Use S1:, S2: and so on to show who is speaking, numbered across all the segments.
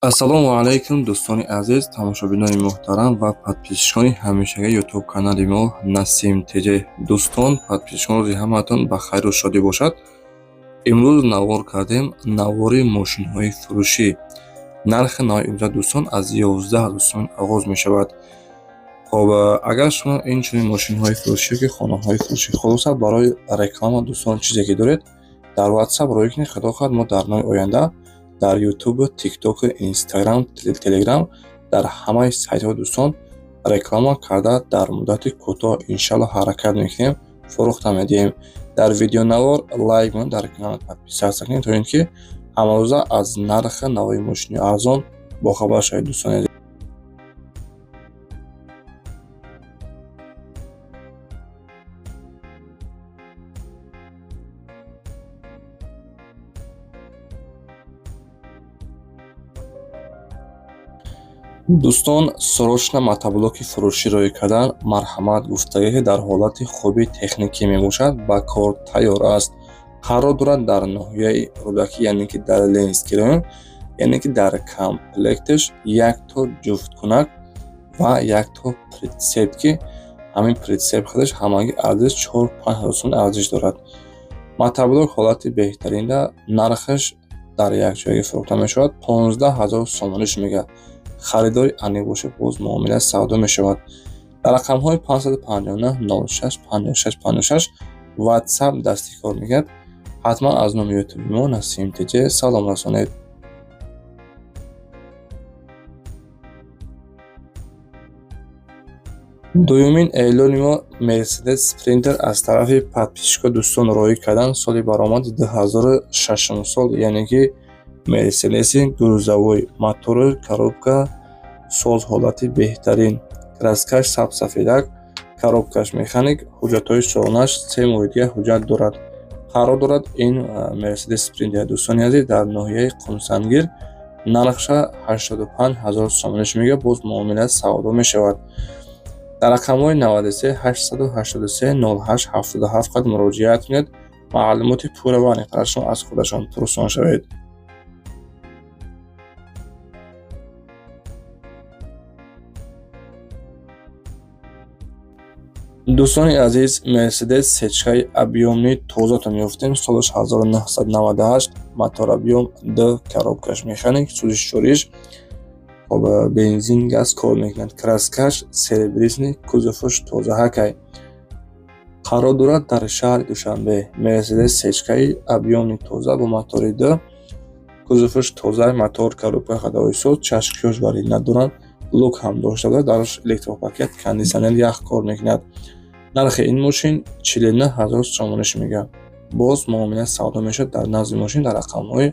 S1: Ассалому алайкум, дӯстони азиз, тамошобинони муҳтарам ва подписчикони ҳамешагии ютуб канали мо Насим ТЖ. Дӯстон, подписчикон, рӯзи ҳамаатон ба хайру шодӣ бошад. Имрӯз навор кардем навори мошинҳои фурӯшӣ. Нархи нави имрӯза, дӯстон, аз 11 сомон оғоз мешавад. Хоб, агар шумо ин чунин мошинҳои фурӯшӣ ки хонаҳои фурӯшӣ, хулоса, барои реклама, дӯстон, чизе ки доред, дар WhatsApp роҳӣ кунед. Худо хоҳад, мо дар нави оянда дар ютуб, тикток, инстаграм, телеграм, дар ҳамаи сайтҳо, дӯстон, реклама карда, дар муддати кӯтоҳ, иншалло, ҳаракат мекунем, фурӯхта медиҳем. Дар видеонавор лайк монед, дар канал подписаться кунед, то ин ки ҳамарӯза аз нархи нави мошини арзон бохабар шавед, дӯстони азиз. Дӯстон, срочно мотоблоки фурӯшӣ роҳӣ кардан, марҳамат гуфтагӣ, ки дар ҳолати хуби техникӣ мебошад, ба кор тайёр аст. Қарор дорад дар ноҳияи Рӯдакӣ, яъне ки дар Ленинский район, яъне ки дар комплекташ якто ҷуфткунак ва якто прицеп, ки ҳамин прицеп худаш ҳамагӣ арзиш 4-5 ҳазор сомон арзиш дорад. Мотоблок ҳолати беҳтаринда, нархаш дар якҷоягӣ фурӯхта мешавад, 15 000 сомониш мегӯяд. Харидори аниқ бошад, боз муомила савдо мешавад. Дар рақамҳои 559 06 56 56 WhatsApp дасти кор мегӯяд. Ҳатман аз номи ютуби мо Насим ТЖ салом расонед. Дуюмин эълони мо Мерседес Спринтер аз тарафи подписчико, дӯстон, роҳӣ кардан, соли баромади 2006 сол, яъне ки Мерседеси грузовой, мотору коробка соз, ҳолати беҳтарин, краскаш сабсафедак, коробкаш механик, ҳуҷҷатҳои солонаш 3 моҳи дигар ҳуҷҷат дорад. Қарор дорад ин Мерседес Спринтер, дӯстони азиз, дар ноҳияи Қумсангир, нархша 85 000 сомониш мегӯяд, боз муомила савдо мешавад. Дар рақамҳои 93 883 08 77 қад муроҷиат кунед, маълумоти пурра ва аниқтарашро аз худашон пурсон шавед. Дӯстони азиз, Мерседес сечкаи объёмный тозатон ёфтем, солаш 1998, мотор объём д, коробкаш механик, сӯзишчориш, хоб, бензин, газ кор мекунад, краскаш серебристый, кузоваш тозаҳакай. Қарор дорад дар шаҳри Душанбе. Мерседес сечкаи объёмный тоза бо мотори д, кузоваш тоза, мотор, коробка ходовой соз, чашкиёш вале надоранд, люк ҳам дошта бошад, дараш электропакет, кондитсионер, ях кор мекунад. Нархи ин мошин 49 000 сомониш мегӯяд, боз муомила савдо мешавад. Дар назди мошин дар рақамҳои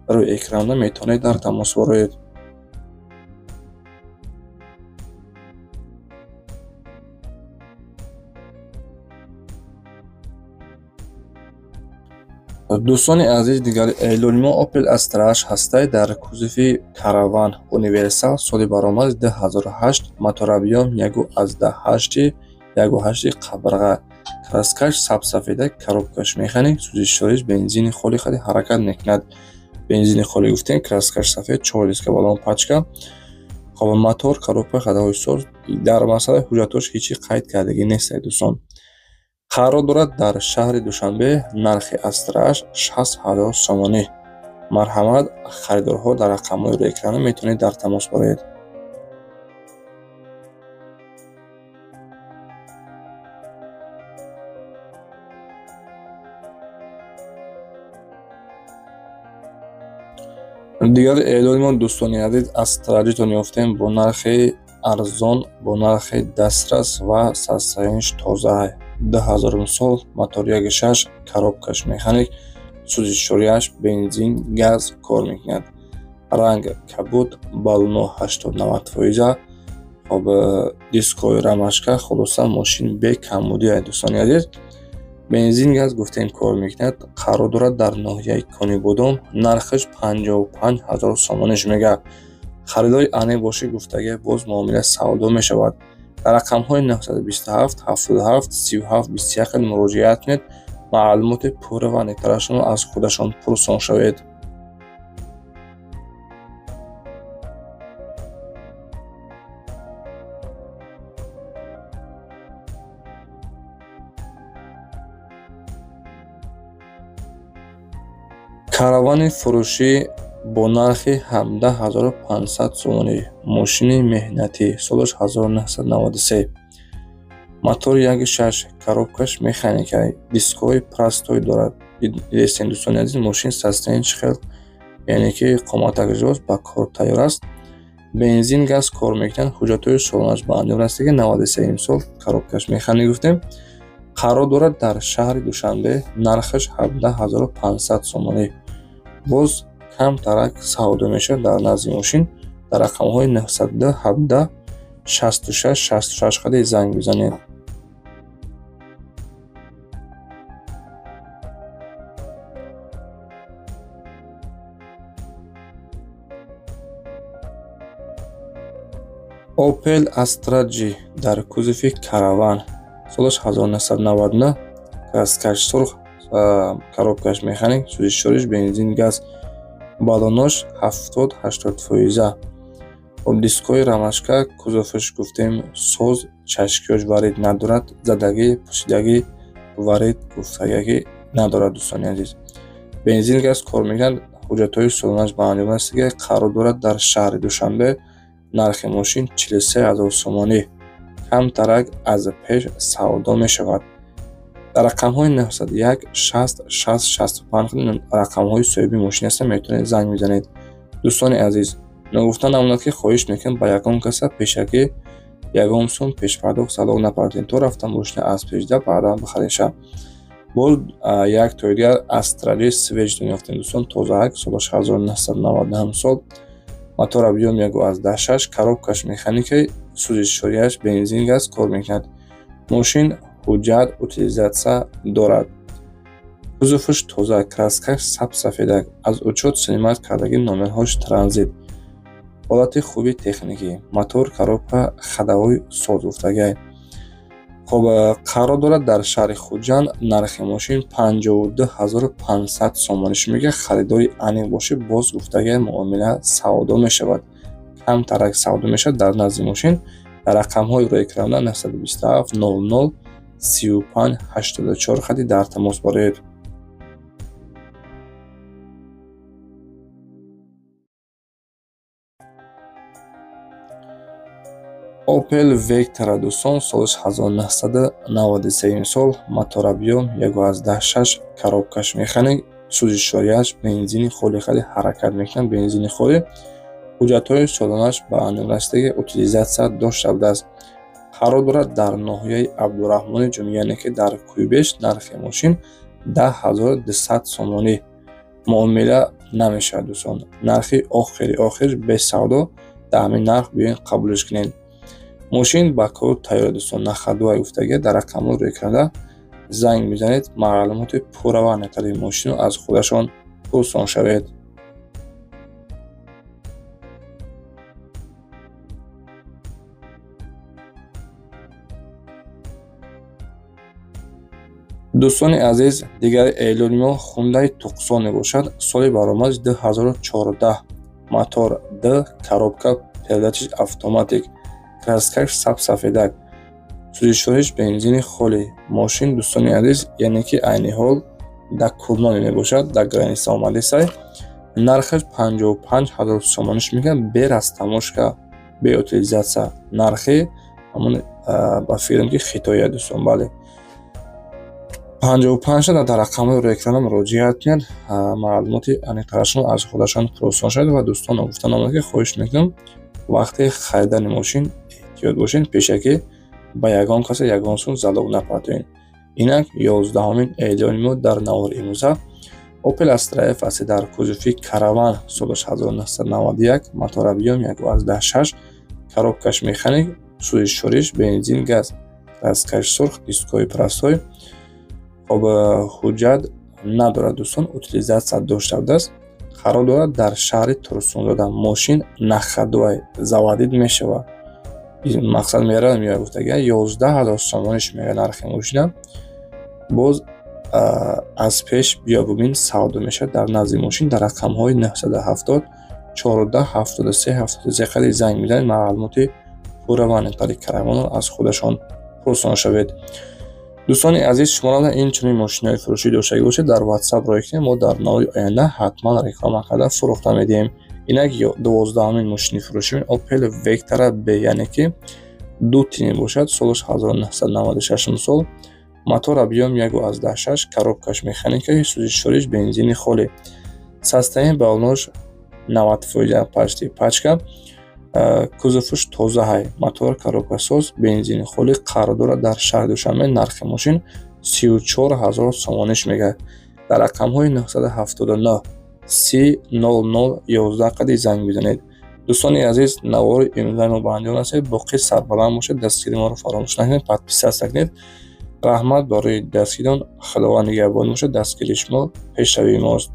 S1: рӯи экранда метавонед дар тамос бароед. Дӯстони азиз, дигари эълони мо Opel Astra H ҳастай дар кузови караван универсал, соли баромади 2008, мотор объём 1,8, 1,8 қабырға, краскаш сабсафеда, коробкаш механик, сӯзишчориш бензини холи хади ҳаракат мекунад. Бензини холӣ гуфтем, краскаш сафед, чор диска, баллон, пачка. Хоб, мотор, коробка ходовой соз, дар масъалаи ҳуҷҷатҳош ҳечи қайд кардагӣ нестед, дӯстон. Қарор дорад дар шаҳри Душанбе, нархи Астра H 60 000 сомонӣ. Марҳамат, харидорҳо, дар рақамҳои рӯи экрана метавонед дар тамос бароед. Дигари эълони мо, дӯстони азиз, Астра Ҷитон ёфтем бо нархи арзон, бо нархи дастрас ва сарсаинш тоза, 2000 сол, мотор 1,6, коробкаш механик, сӯзишчорияш бензин, газ кор мекунад, ранг кабуд, баллоно 80-90 фоиза, хоб, дискҳои рамашка, хулоса, мошин бекамбудия. Дӯстони азиз, бензин, газ гуфтем кор мекунад. Қарор дорад дар ноҳияи Конибодом, нархаш 55 000 сомониш мегӯяд. Харидори аниқ бошӣ, гуфтагӣ, боз муомила савдо мешавад. Дар рақамҳои 927 77 37 21 муроҷиат кунед, маълумоти пурра ва аниқтарашро аз худашон пурсон шавед. Каравани фурӯшӣ бо нархи 17 500 сомонӣ. Мошини меҳнатӣ, солаш 1993, мотори 1,6, коробкаш механика, дискҳои простой дорад. Дидестем, дӯстони азиз, мошин состояние чӣ хел, яъне ки қоматак жост, ба кор тайёр аст. Бензин, газ кор мекунад, ҳуҷҷатҳои солонаш ба анҷом расида, 93-юм сол, коробкаш механик гуфтем. Қарор дорад дар шаҳри Душанбе, нархаш 17 500 сомонӣ. Боз камтарак савдо мешавад. Дар назди мошин дар рақамҳои 902 17 66 66 қади занг бизанед. Opel Astra G дар кузови караван, солаш 1999, краскаш сурх, коробкаш механик, сӯзишвориш бензин, газ, баллонош 70-80 фоиза. Хоб, дискҳои рамашка, кузоваш гуфтем соз, чашкиёш варид надорад, задагӣ, пӯсидагӣ, варид гуфтагӣ надорад, дӯстони азиз. Бензин, газ кор мекунад, ҳуҷҷатҳои солонаш ба анҷом расида, қарор дорад дар шаҳри Душанбе, нархи мошин 43 000 сомонӣ. Камтарак аз пеш савдо мешавад. Дар рақамҳои 901 60 60 65 рақамҳои соҳиби мошин ҳастанд, метавонед занг бизанед. Дӯстони азиз, ногуфта намонад, ки хоҳиш мекунам, ба ягон каса пешакӣ ягон сум пешпардохт залог напардохтем, то рафта мошина аз пешда баъдан бихареша. Боз як тои дигар Астра Ҷи свежий ёфтем, дӯстон, тозаак, солаш 1999 сол, мотор объём 1,6, коробкаш механикаи, сӯзишвориаш бензин, газ кор мекунад. Мошин ҳуҷҷат, утилизация дорад. Кузоваш тоза, краскаш саб-сафедак, аз учёт снимать кардагӣ, номерҳош транзит. Ҳолати хуби техникӣ, мотор, коробка, ходовой соз гуфтагиай. Хоб, қарор дорад дар шаҳри Хуҷанд, нархи мошин 52 500 сомонӣ. Шумо мегӯяд, харидори аниқ бошед, боз гуфтагиай, муомила савдо мешавад. Камтарак савдо мешавад. Дар назди мошин дар рақамҳои рӯи экрана 927 00 35 84 хати дар тамос бароед. Opel Vectra, дӯстон, солаш 1993 сол, мотор объём 1,6, коробкаш механик, сӯзишвориаш бензини холи, хеле ҳаракат мекунад, бензини холӣ, ҳуҷҷатҳои солонаш ба анҷом расидаги, утилизация дошта будааст. Қарор дорад дар ноҳияи Абдураҳмони Ҷомӣ, яъне ки дар Кӯйбеш, нархи мошин 10 200 сомонӣ. Муомила намешавад, дӯстон. Нархи охири охир, без савдо, дар ҳамин нарх биёед, қабулш кунед. Мошин ба кор тайёр, дӯстон, на ходовой гуфтагӣ. Дар рақамҳои рӯи экранда занг мезанед, маълумоти пурра ва аниқтари мошинро аз худашон пурсон шавед. Дӯстони азиз, дигари эълони мо Хундай Туқсон мебошад. Соли баромадаш 2014, мотор д, коробка передачиш автоматик, краскаш сабсафедак, сӯзишвориш бензини холӣ. Мошин, дӯстони азиз, яъне ки айни ҳол дар Курноме мебошад, дар граница омадесай. Нархаш 55 000 сомониш мекунад, бе растаможка, бе утилизация. Нархи ҳамон, ба фикрам, ки хитоия, дӯстон, бале. 55 дар рақамҳои рӯи экрана муроҷиат кунед, маълумоти аниқтарашон аз худашон пурсон шавед. Ва дӯстон, гуфта намонад, ки хоҳиш мекунам, вақти харидани мошин эҳтиёт бошед, пешакӣ ба ягон касе ягон сум залог напартоед. Инак 11-умин эълони мо дар навори имрӯза: Opel Astra F дар кузови караван, солаш 1991, мотор объём 1,6, коробкаш механик, сӯзишвориш бензин, газ, краскаш сурх, дискҳои простой. Хоб, ҳуҷҷат надорад, дӯстон, утилизация дошта будааст. Қарор дорад дар шаҳри Турсунзода. Мошин на ходовой, заводить мешавад. Мақсад меравад, меояд гуфтага. 11 000 сомониш меояд нархи мошина. Боз аз пеш биё, бубин, савдо мешавад. Дар назди мошин дар рақамҳои 970 14 73 73 қади занг мезанед, маълумоти пурра ва аниқтари каравонро аз худашон пурсон шавед. Дӯстони азиз, шуморо ин чунин мошинои фурӯшӣ доштагӣ бошед, дар WhatsApp роҳӣ кунед, мо дар навори оянда ҳатман реклама карда, фурӯхта медиҳем. Инак, 12-умин мошини фурӯшӣ Opel Vectra B, яъне ки дути мебошад. Солаш 1996 сол, мотор объём 1,6, коробкаш механика, сӯзишвориш бензини холӣ, состояние баллонош 90%, почти пачка, кузоваш тозаҳай, мотор, коробка соз, бензини холӣ, қарор дорад дар шаҳри Душанбе. Нархи мошин 34 000 сомониш мегардад. Дар рақамҳои 979 30 00 11 қади занг бизанед. Дӯстони азиз, навори имрӯзаи мо ба анҷом расид. Боқӣ сарбаланд бошед, дастгири моро фаромӯш накунед, подписаться кунед. Раҳмат барои дастгирон, Худованд нигаҳбон бошад. Дастгирии шумо пешравии мост.